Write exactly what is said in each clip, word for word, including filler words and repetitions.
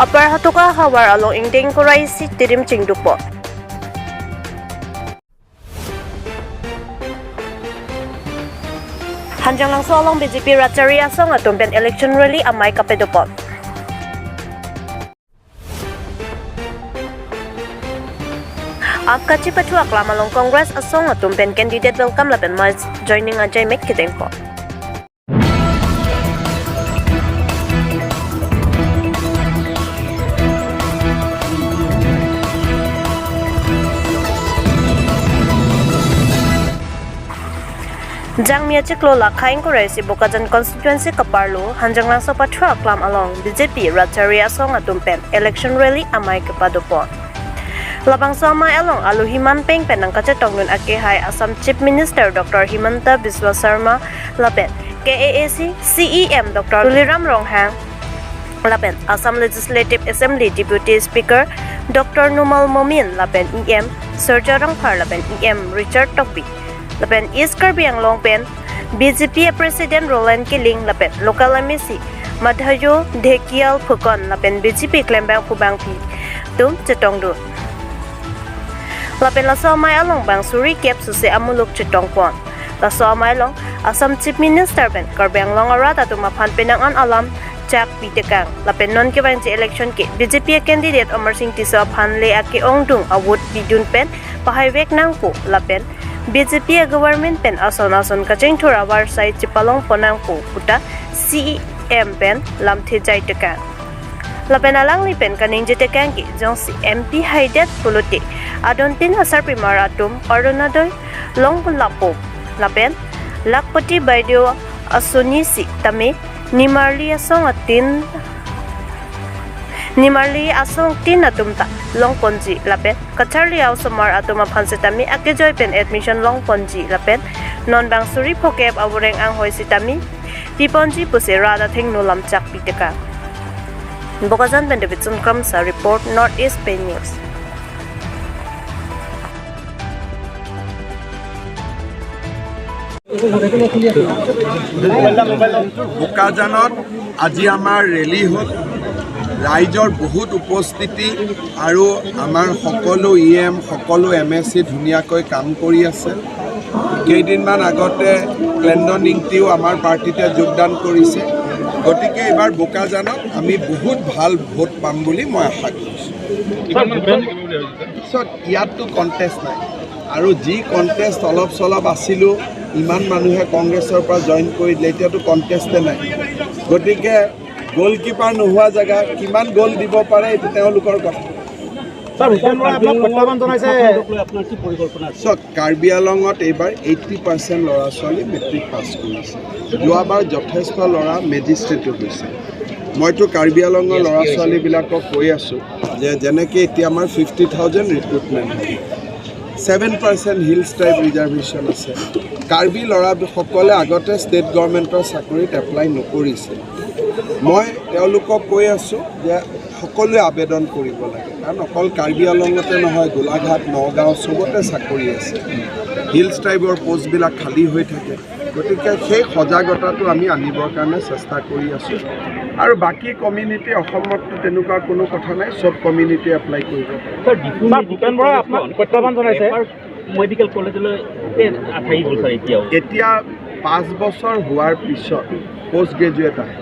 Upper Hatoka havar along ingdeng kura isi tirim chingdukpo. Hanjanglangso along B J P rat chari asong atum pen election rally amei kapadopon. Apkachi pathu aklam along Congress asong atum pen candidate welcome lapen mass joining ajai mek kedengpo. Jangmi achiklo lakha ingkoi ra isi Bokajan constituency kaparlo Hanjanglangso pathu aklam along B J P rat chari asong atum pen election rally amei kepadopon. Labangso amei along alohi manpeng pen nangkachetongdun akehai Assam Chief Minister Doctor Himanta Biswa Sarma lapen K A A C C E M Doctor Tuliram Ronghang lapen Assam Legislative Assembly Deputy Speaker Doctor Numal Momin lapen E M Surjya Rongphar lapen E M Richard Tokbi lapen East Karbi Anglong pen B J P President Roland Killing lapen local M A C Madhayo Dhekial Phukan lapen B J P klembang phubangpi atum chetongdun. Lapen laso amei along bang suri kep suse amuluk chetongpon. Laso amei along Assam Chief Minister pen Karbi Anglong arat atum aphan penang an alam chak pitekang. Lapen non kevangji election ke B J P candidate Amarsing Tisso aphan le ake-ongdung a-vote pidun pen pahaivek nangpo lapen B J P government pen ason ason kachingthur avarsai chepalongpon nangpo puta C E M pen lamthe jaitekang. Lapen alangli pen kaningjetekang ke jongsi M P haidet pulote adontin asarpimar atum Orunodoi longpon lapo lapen Lakhpati Baideo asoni sitame nimarli asong atin nimarli asong tin atum ta longponji lapen kacharli a-osomar atum aphan sitame akejoi pen admission longponji lapen non bang suri phokep avoreng anghoi sitame piponji pusi rat athengno lamchak pitekang. Bokajan pen Davidson Kramsa report, North East Pei News. বোকাজানত আজি আমাৰ ৰেলী হ'ল। ৰাইজৰ বহুত উপস্থিতি আৰু আমাৰ সকলো ই এম, সকলো এম এ চি ধুনীয়াকৈ কাম কৰি আছে। কেইদিনমান আগতে ক্লেণ্ডন ইংতিও আমাৰ পাৰ্টিতে যোগদান কৰিছে। গতিকে এইবাৰ বোকাজানত আমি বহুত ভাল ভোট পাম বুলি মই আশা কৰিছোঁ। ছাৰ, ভোটৰ পিছত ইয়াততো কণ্টেষ্ট নাই। আৰু যি কণ্টেষ্ট অলপ চলপ আছিলো, ইমান মানুহে কংগ্ৰেছৰ পৰা জইন কৰি দিলে, এতিয়াতো কণ্টেষ্টে নাই। গতিকে গ'লকিপাৰ নোহোৱা জেগা, কিমান গ'ল দিব পাৰে, এইটো তেওঁলোকৰ কথা। ছাৰ, ভূপেন বৰাই আপোনাক প্ৰত্যাহ্বান জনাইছে। চাওক, কাৰ্বি আংলঙত এইবাৰ এইটি পাৰ্চেণ্ট ল'ৰা ছোৱালী মেট্ৰিক পাছ কৰিছে। যোৱাবাৰ যথেষ্ট ল'ৰা মেজিষ্ট্ৰেটো হৈছে। মইতো কাৰ্বি আংলঙৰ ল'ৰা ছোৱালীবিলাকক কৈ আছোঁ যে যেনেকৈ এতিয়া আমাৰ ফিফটি থাউজেণ্ড ৰিক্ৰুটমেণ্ট হ'ব, seven percent hills tribe reservation আছে। কাৰ্বি ল'ৰাসকলে আগতে ষ্টেট গভৰ্ণমেণ্টৰ চাকৰিত এপ্লাই নকৰিছে। মই তেওঁলোকক কৈ আছোঁ যে সকলোৱে আবেদন কৰিব লাগে, কাৰণ অকল কাৰ্বি আংলঙতে নহয়, গোলাঘাট, নগাঁও চবতে চাকৰি আছে। হিলছ ট্ৰাইবৰ পোষ্টবিলাক খালী হৈ থাকে। গতিকে সেই সজাগতাটো আমি আনিবৰ কাৰণে চেষ্টা কৰি আছোঁ। আৰু বাকী কমিউনিটি, অসমততো তেনেকুৱা কোনো কথা নাই, চব কমিউনিটি এপ্লাই কৰিব পাৰে। ছাৰ, ডিফু ছাৰ, ভূপেন বৰাই আপোনাক প্ৰত্যাহ্বান জনাইছে। এবাৰ মেডিকেল কলেজলৈ এই আঠাইছ বছৰ এতিয়াও। এতিয়া পাঁচ বছৰ হোৱাৰ পিছত পোষ্ট গ্ৰেজুৱেট আহে।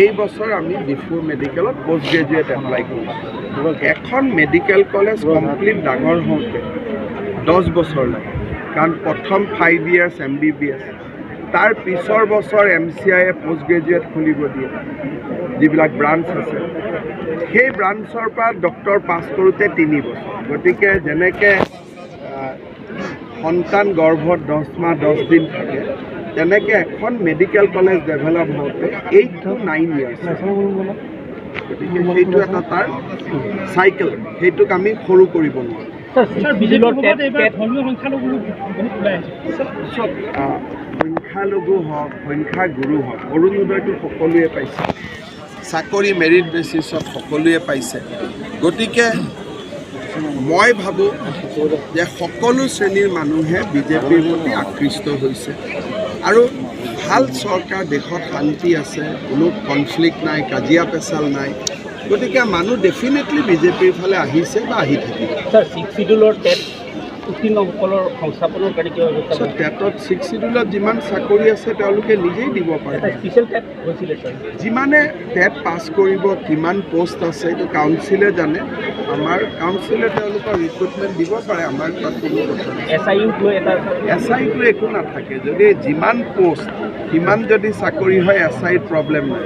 এই বছৰ আমি ডিফু মেডিকেলত পোষ্ট গ্ৰেজুৱেট এপ্লাই কৰিছোঁ। এখন মেডিকেল কলেজ কমপ্লিট ডাঙৰ হওঁতে দহ বছৰ লাগে, কাৰণ প্ৰথম five years M B B S, তাৰ পিছৰ বছৰ এম চি আইয়ে পোষ্ট গ্ৰেজুৱেট খুলিব দিয়ে, যিবিলাক ব্ৰাঞ্চ আছে। সেই ব্ৰাঞ্চৰ পৰা ডক্টৰ পাছ কৰোঁতে তিনি বছৰ। গতিকে যেনেকে, আহ, সন্তান গৰ্ভত দহ মাহ দহ দিন থাকে, তেনেকে এখন মেডিকেল কলেজ ডেভেলপ হওঁতে এইট টু নাইন ইয়াৰ্ছ। গতিকে সেইটো এটা তাৰ চাইকেল, সেইটোক আমি সৰু কৰিব নোৱাৰোঁ। ছাৰ, ছাৰ, বিজেপিৰ চিভিলৰ প্ৰভাৱত টেট, এইবাৰ টেট ধৰ্মীয় সংখ্যালঘু লোক বহুত ওলাই আহিছে। চব, চব, আহ, সংখ্যালঘু হওক, সংখ্যাগুৰু হওক, অৰুণোদয়টো সকলোৱে পাইছে, চাকৰি মেৰিট বেচিছত সকলোৱে পাইছে। গতিকে মই ভাবোঁ যে সকলো শ্ৰেণীৰ মানুহে বিজেপিৰ প্ৰতি আকৃষ্ট হৈছে আৰু ভাল চৰকাৰ, দেশত শান্তি আছে, কোনো কনফ্লিক্ট নাই, কাজিয়া পেচাল নাই। গতিকে মানুহ ডেফিনেটলি বিজেপিৰ ফালে আহিছে বা আহি থাকিব। ছাৰ, ছিক্স শ্বিডিউলৰ টেট উত্তীৰ্ণসকলৰ সংস্থাপনৰ কাৰণে কিবা ব্যৱস্থা? ছাৰ, টেটত ছিক্স শ্বিডিউলত যিমান চাকৰি আছে তেওঁলোকে নিজেই দিব পাৰে। এটা স্পেচিয়েল টেট হৈছিলে, ছাৰ। যিমানে টেট পাছ কৰিব, কিমান পোষ্ট আছে, এইটো কাউন্সিলে জানে। আমাৰ কাউন্সিলে তেওঁলোকৰ ৰিক্ৰুটমেণ্ট দিব পাৰে, আমাৰ তাত কোনো কথা নাই। এছ আই ইউক লৈ এটা এছ আই ইউক লৈ একো নাথাকে। যদি যিমান পোষ্ট, সিমান যদি চাকৰি হয়, এছ আই ইউত প্ৰব্লেম নাই।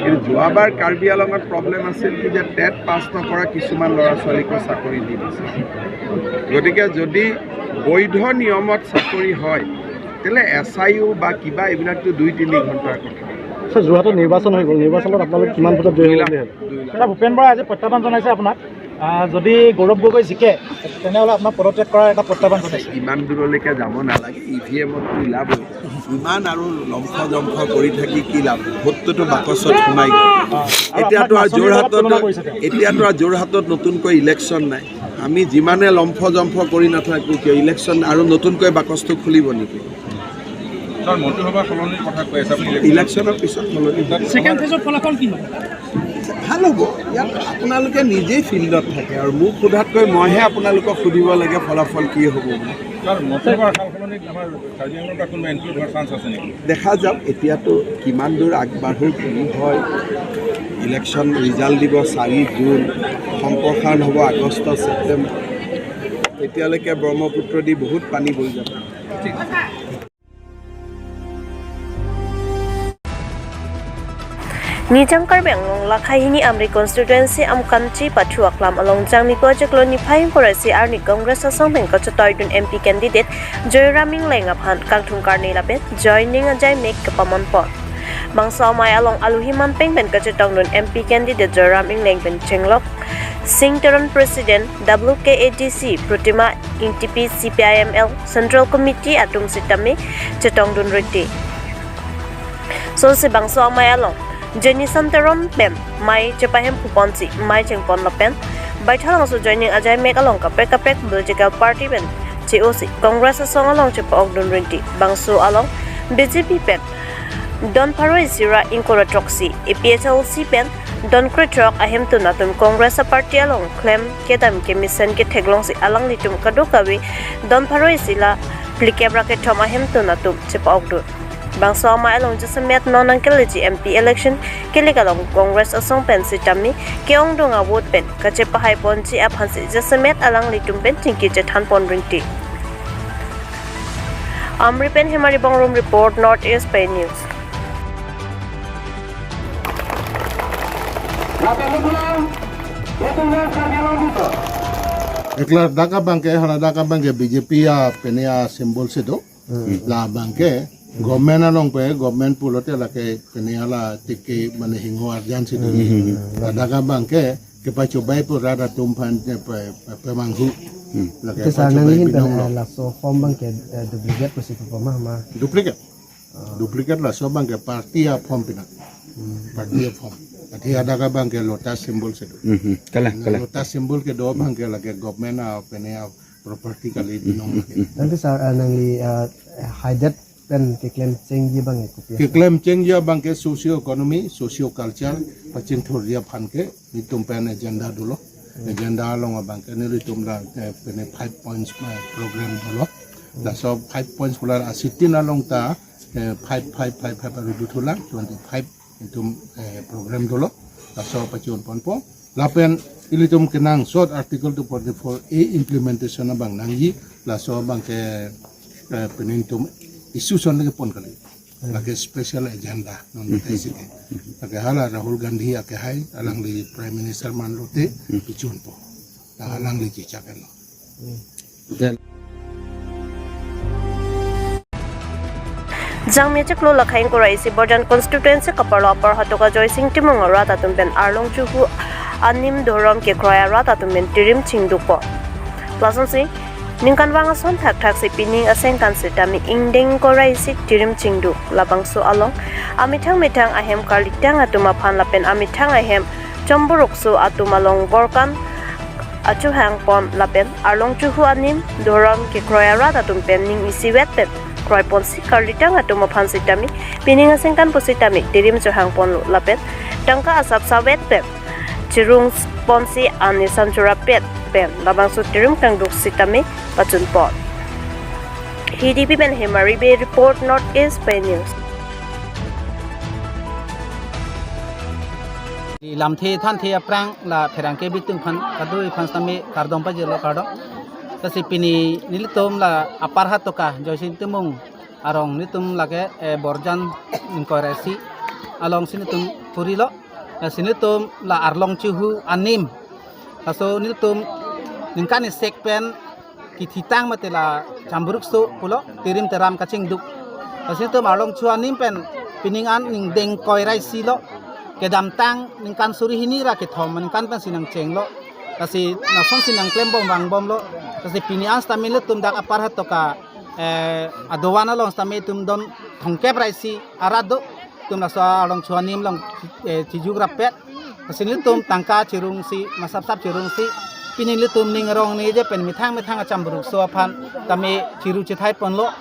কিন্তু যোৱাবাৰ কাৰ্বি আংলঙত প্ৰব্লেম আছিল কি যে টেট পাছ নকৰা কিছুমান ল'ৰা ছোৱালীকো চাকৰি দি দিছে। গতিকে যদি বৈধ নিয়মত চাকৰি হয়, তেতিয়াহ'লে এছ আই ইউ বা কিবা এইবিলাকতো দুই তিনি ঘণ্টাৰ কথা। ছাৰ, যোৱাটো নিৰ্বাচন হৈ গ'ল, নিৰ্বাচনত আপোনালোক কিমান ভোটত জয়ী হ'ব বুলি ভাবে? দুই লাখ। ছাৰ, ভূপেন বৰাই আজি প্ৰত্যাহ্বান জনাইছে আপোনাক। আহ, যদি গৌৰৱ গগৈ জিকে, তেনেহ'লে আপোনাক পদত্যাগ কৰাৰ এটা প্ৰত্যাহ্বান জনাইছে। ইমান দূৰলৈকে যাব নালাগে, ই ভি এমত ওলাবই। ইমান আৰু লম্ফ জম্ফ কৰি থাকি কি লাভ? ভোটটোতো বাকচত সোমাই গ'ল। আহ, আৰু এতিয়াতো আপোনাক আৰু বাছনি লোৱাত যোৰহাটত, তুলনা কৰিছে তেওঁ। এতিয়াতো আৰু যোৰহাটত নতুনকৈ ইলেকশ্যন নাই। আমি যিমানে লম্ফ জম্ফ কৰি নাথাকো কিয়, ইলেকশ্যন আৰু নতুনকৈ বাকচটো খুলিব নেকি? ছাৰ, মন্ত্ৰীসভা সলনিৰ কথা কৈ আছে আপুনি। ইলেকশ্যনৰ পিছত সলনি হ'ব। ছেকেণ্ড ফেজৰ ফলাফল কি হ'ব? ভাল হ'ব। ইয়াত আপোনালোকে নিজেই ফিল্ডত থাকে আৰু মোক সোধাতকৈ মইহে আপোনালোকক সুধিব লাগে ফলাফল কি হ'ব বুলি। ছাৰ, মন্ত্ৰীসভাৰ সাল সলনিত আমাৰ কাৰ্বি আংলঙৰ পৰা কোনোবা এণ্ট্ৰি হোৱাৰ চান্স আছে নেকি? দেখা যাওক, এতিয়াতো কিমান দূৰ আগবাঢ়ো, কি হয়। ইলেকশ্যন ৰিজাল্ট দিব চাৰি জুন, সম্প্ৰসাৰণ হ'ব আগষ্ট, ছেপ্টেম্বৰ। তেতিয়ালৈকে ব্ৰহ্মপুত্ৰদি বহুত পানী বৈ যাব। Nijang Karbi Anglong Lakha hini Amri constituency Amkanchi Pathu Aklam along Jangmi ko ajok lo niphai ingkoi ra isi arni Congress asong pen kachetoidun M P candidate Joyram Engleng aphan kangthum karne lapen joining ajaimek kepamonpon. Bangso amei along alohi manpeng pen kachetongdun M P candidate Joyram Engleng pen chenglok Sing Teron, President W K A D C, Protima Ingtipi, C P I M L Central Committee atum sitame chetongdun riti. Sonsi bangso amei along Jenison Teron pen mei chepahem puponsi mei chengpon lapen Baithalangso joining ajaimek along kaprek kaprek political party pen che-osi Congress asong along chepa-okdun riti. Bangso along B J P pen don pharo isi ra ingkoi ra throksi, A P H L C pen don krethrok ahemtun atum Congress a-party along klem kedam kemesen ketheklongsi alanglitum kadokave don pharo isi la phlikep ra kethom ahemtun atum chepa-okdun. Bangso amei along jasemet non nangkeleji M P election kelik along Congress asong pen sitame ke-ongdung a-vote pen kachepahaiponji aphansi jasemet alanglitum pen chingki chethanpon riti. Amri pen Hemari Bongrung report, North East Pei News. Ekla dak abangke, hala dak abangke B J P a pene a-symbol si do. Hmm. La abangke government along pen, government pulote lake pene hala tiki mane hingho arjan si do. Hmm. La dak abangke kepachobai pu rat atum aphan pe, pe, pemanghu. Hmm. Lake ante sarnang pachobai hin binong lo. Laso form abangke, eh, duplicate pusi pu ma ma. Duplicate. Ah. Duplicate, laso abangke party a-form pina. Hmm. Party a-form. Athe hadak abangke lotus symbol si do. Hmm, hmm. Kalang, kalang. Lotus symbol kedo abangke lake government a pene a-property kali binong lake. Ante sar, ah, nangli, ah, haidet pen keklem chengji abangke kopi? Keklem chengji abangke socio economy, socio culture, pachingthurji aphan ke nelitum pen agenda dolo. Hmm. Agenda along abangke nelitum la, eh, pene five points, eh, program dolo. Hmm. Laso five points kular asitin along ta, eh, five, five, five, five aru duthulang, twenty-five itum, eh, program dolo. Laso pachun ponpo. Lapen ilitum kenangsot Article two forty-four A implementation abang nangji, laso abangke, eh, pene itum issue son lagi pon kali. Hmm. Lake special agenda non, hmm, betai si ke. Lake hala Rahul Gandhi akehai, alangli Prime Minister man lote, hmm, pachunpo. La alangli chichak lo. Hmm. Jangmi chiklo Lakha ingkoi ra isi Borjan constituency kaparlo apor Hatoka Joysing Timung arat atum pen Arlong Chuhu anim Dhorom Kekroi arat atum pen tirim chingdukpo. Lasonsi ningkanvang ason thakthak si pining asengkan sitame ingdeng ingkoi ra isi tirim chingduk. Labangso along amethang methang ahem karlitang atum aphan lapen amethang ahem chomborokso atum along borkan achuhang pon lapen Arlong Chuhu anim Dhorom Kekroi arat atum pen ning isivet pen kroiponsi karlitang atum aphan sitame pining asengkan pusitame tirim chuhang ponlo lapen tangka asap savet pen chirung ponsi an nisan chorapet pen labangso tirim kangduk sitame pachun pon. Hidipi pen Hemari Bey report, North East Pei News. Lamthe thanthe aphrang la pherangke bitung aphan kadoi aphan sitame kardom pajirlo, kardom. Lasi pini nelitum la Upper Hatoka Joysin Timung arong nelitum lake, eh, Borjan ingkoi ra isi alongsi nelitum purilo. Lasi nelitum la Arlong Chuhu anim, laso nelitum ningkan isek pen kithitang mate la Chamburukso pulo, tirim teram kachingduk. Lasi nelitum Arlong Chuhu anim pen pining an ningdeng ingkoi ra isi lo. Kedamtang ningkan suri hini ra kethom aningkan pensi nangchenglo. Lasi nasonsi nangklembom vangbomlo. Lasi pini an sitame nelitum dak Upper Hatoka, eh, adovan along sitame itum don thomkep ra isi arat do. Itum laso Arlong Chuhu anim along, eh, chijuk rapet. Lasi nelitum tangka chirungsi, masapsap chirungsi, pini nelitum ning arong neje pen methang methang a-Chamburukso aphan tame chiru chithai ponlo.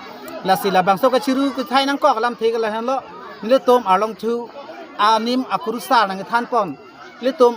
Lasi labangso kachiru chithai nangkok alamthe ke lahenlo. Nelitum Arlong Chuhu anim akurusar nangkethan pon. Nelitum,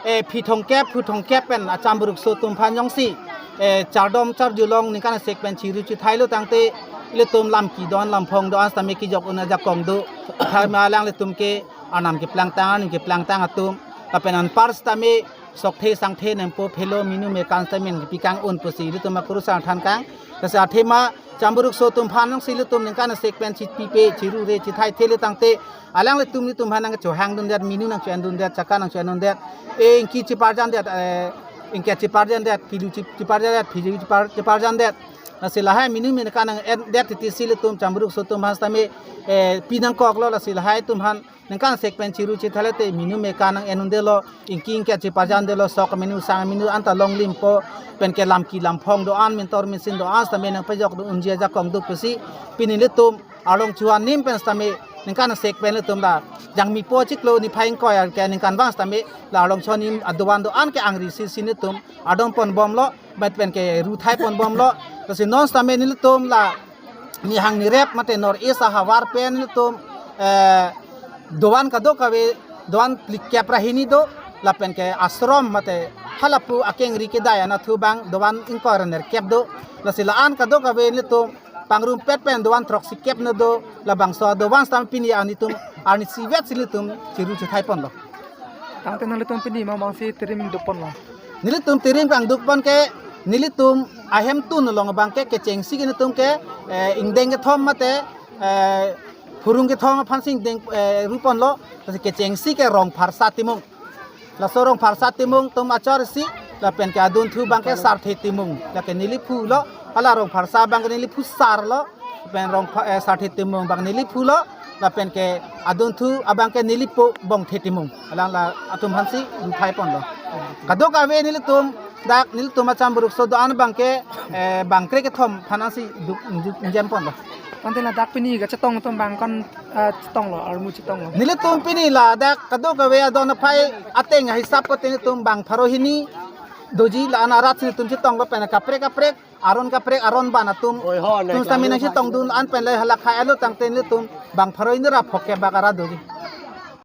eh, phi thomkep, phu thomkep pen a-Chamburukso atum aphan jongsi, eh, chardom charjulong ningkan isek pen chiru chithailo tangte, nelitum lam kedon lam phong do-an sitame kejok un ajakong do. Thai ma alanglitum ke anam keplangtang, anim keplangtang atum. Lapen anpar sitame sokthe sangthe nempo phelo minu mekan sitame nangkepi kang-un pusi nelitum akurusar than kang. Lasi athema Chamburukso atum aphan jongsi nelitum ningkan isek pen chipipe, chirure chithaithe le tangte, alanglitum nelitum aphan nangchohang dundet, minu nangcho-en dundet, chaka nangcho-en dundet, eh, ingki chiparjan det, eh, ingket chiparjan det, pilu chi-, chiparjan det, phiju chipar-, chiparjan det. Lasi lahai minu mekan nang-en det titi si nelitum Chamburukso atum aphan sitame, eh, pi nangkoklo. Lasi lahai atum aphan ningkan isek pen chiru chithaile te minu mekan nang-en undelo, ingki ingket chiparjan delo, sok minu sang minu anta longlimpo, penke lam ke lam phong do-an, mintor minsin do-an sitame nangpejok do unji ajakong do pusi, pini nelitum Arlong Chuhu anim pen sitame ningkan isek pen nelitum la jangmipo chiklo niphai ingkoi ke ningkan vang sitame la Arlong Chuhu anim adovan do-an ke angri isi si nelitum adon ponbomlo, mat penke ruthai ponbomlo. Lasi non sitame nelitum la nihang nirep mate North East ahavar pen nelitum, eh, dovan kadokave, dovan phlikep ra hini do, lapenke ashram mate halapu akengri kedai anatthu abang dovan ingkoi ra nerkep do. Lasi la-an kadokave nelitum pangrumpet pen dovan throksikep no do, labangso adovan sitame pini an nelitum arnisi vet si nelitum chiru chithai ponlo. Tangte nanglitum pini ma mangsi tirim duk ponlo? Nelitum tirim kangduk pon ke, nelitum ahemtun along abang ke kechengsi ke nelitum ke, eh, ingdeng kethom mate, eh, phurung kethom aphan si ingdeng, eh, ru ponlo. Lasi kechengsi ke Rongpharsa Timung. Laso Rongpharsa Timung atum achor isi, lapenke adunthu abang ke Sarthe Timung, lake neliphu lo. Hala Rongpharsa abang ke neliphu sar lo, pen Rongpha-, eh, Sarthe Timung abang neliphu lo, lapenke adunthu abang ke nelipo Bongthe Timung. Alang la atum aphan si ruthai ponlo. Kadokave nelitum, dak nelitum a-Chamburukso do-an abang ke, eh, bangkre kethom aphan si duk, duk jem ponlo. Tangte ladak pini kachetong atum abang kon, eh, chetonglo, armu chetonglo? Nelitum pini ladak kadokave adon aphai ateng ahisap ko te nelitum bang pharo hini doji, la-an arat si nelitum chetonglo, pen kaprek kaprek, aron kaprek, aron ban atum. Oi, ho, ne, atum sitame nangchetong dun an pen le halahai alo tangte nelitum bang pharo hini ra phongo kep bak arat doji.